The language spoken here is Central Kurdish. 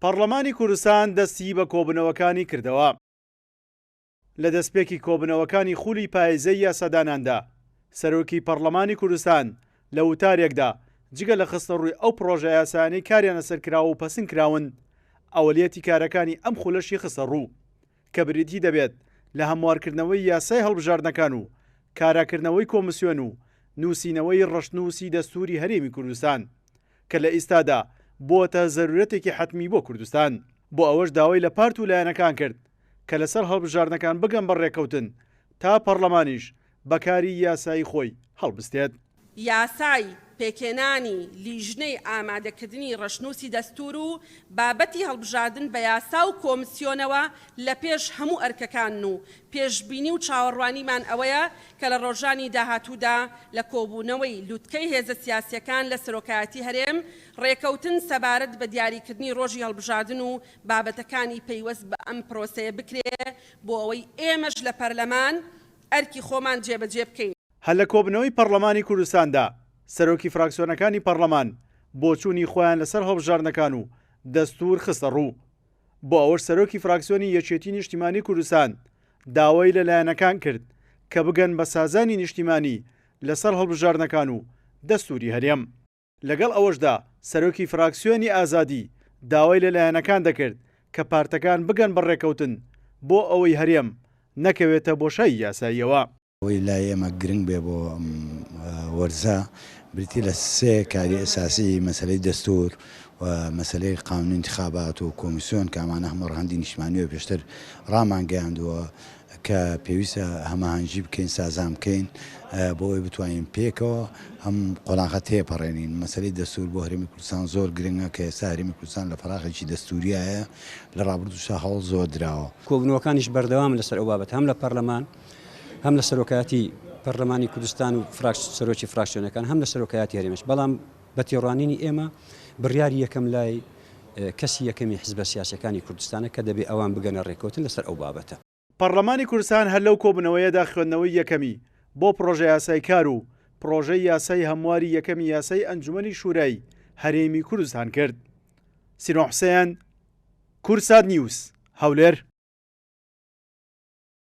پەڕلەمانی کوردستان دەستی بە کۆبوونەوەکانی کردەوە. لە دەستپێکی کۆبوونەوەکانی خولی پایزەی یاساداناندا، سەرۆکی پەڕلەمانی کوردستان لە وتارێکدا جگە لە خستنەڕووی ئەو پڕۆژەیاسایانەی کاریان لەسەر کراوە و پەسند کراون، ئەولیەتی کارەکانی ئەم خولەشی خستەڕوو کە بریتی دەبێت لە هەموارکردنەوەی یاسای هەڵبژاردنەکان و کاراکردنەوەی کۆمسیۆن و نووسینەوەی ڕەشنووسی دەستووری هەرێمی کوردستان. کە لە ئیستادا بووەتە زەرورەتێکی حەتمی بۆ کوردستان. بۆ ئەوەش داوای لە پارت و لایەنەکان کرد کە لەسەر هەڵبژاردنەکان بگەن بە ڕێککەوتن تا پەڕلەمانیش بە کاری یاسایی خۆی هەڵبستێت. یاسای پێکهێنانی لیژنەی ئامادەکردنی ڕەشنووسی دەستوور و بابەتی هەڵبژاردن بە یاسا و کۆمسیۆنەوە لە پێش هەموو ئەرکەکانن و پێشبینی و چاوەڕوانیمان ئەوەیە کە لە ڕۆژانی داهاتوودا لە کۆبوونەوەی لوتکەی هێزە سیاسییەکان لە سەرۆکایەتی هەرێم، ڕێکەوتن سەبارەت بە دیاریکردنی ڕۆژی هەڵبژاردن و بابەتەکانی پەیوەست بە ئەم پرۆسەیە بکرێ بۆ ئەوەی ئێمەش لە پەرلەمان ئەرکی خۆمان جێبەجێ بکەین. هەر لە کۆبوونەوەی پەڕلەمانی کوردستاندا، سەرۆکی فراکسیۆنەکانی پەڕلەمان بۆچوونی خۆیان لەسەر هەڵبژاردنەکان و دەستوور خستە ڕوو. بۆ ئەوەش سەرۆکی فراکسیۆنی یەکێتی نیشتیمانی کوردستان داوای لە لایەنەکان کرد کە بگەن بە سازانی نیشتیمانی لەسەر هەڵبژاردنەکان و دەستوری هەرێم. لەگەڵ ئەوەشدا سەرۆکی فراکسیۆنی ئازادی داوای لە لایەنەکان دەکرد کە پارتەکان بگەن بە ڕێکەوتن بۆ ئەوەی هەرێم نەکەوێتە بۆشایی یاساییەوە. ئەوەی لای ئێمە گرنگ بێ بۆ ئەم وەرزە بریتی لە سێ کاری ئەساسی مەسەلەی دەستوور و مەسەلەی قانونی ئینتخابات و کۆمیسیۆن کە ئەمانە هەموو ڕەهەندی نیشتمانییە و پێشتر ڕامانگەیاندووە کە پێویستە هەماهەنگی بکەین سازان بکەین بۆ ئەوەی بتوانین پێکەوە ئەم قۆناغە تێپەڕێنین. مەسەلەی دەستوور بۆ هەرێمی کوردستان زۆر گرنگە کە ئێستا هەرێمی کوردستان لە فەراغێکی دەستووریایە لە ڕابردووشدا هەوڵ زۆر دراوە. کۆبوونەوەکانیش بەردەوامن لەسەر ئەو بابەتە هەم لە پەرلەمان هەم لە سەرۆکایەتی پەرلەمانی کوردستان و سەرۆکی فراکسیۆنەکان هەم لە سەرۆکایەتی هەرێمش بەڵام بە تێڕوانینی ئێمە بڕیاری یەکەم لای کەسی یەکەمی حزبە سیاسەکانی کوردستانە کە دەبێ ئەوان بگەنە ڕێککەوتن لەسەر ئەو بابەتە. پەڕلەمانی کوردستان هەر لەو کۆبوونەوەیەدا خوێندنەوەی یەکەمی بۆ پڕۆژەیاسای کار و پڕۆژەی یاسای هەمواری یەکەمی یاسای ئەنجومەنی شورای هەرێمی کوردستان کرد. سینۆ حوسێن، کوردسات نیوز، هەولێر.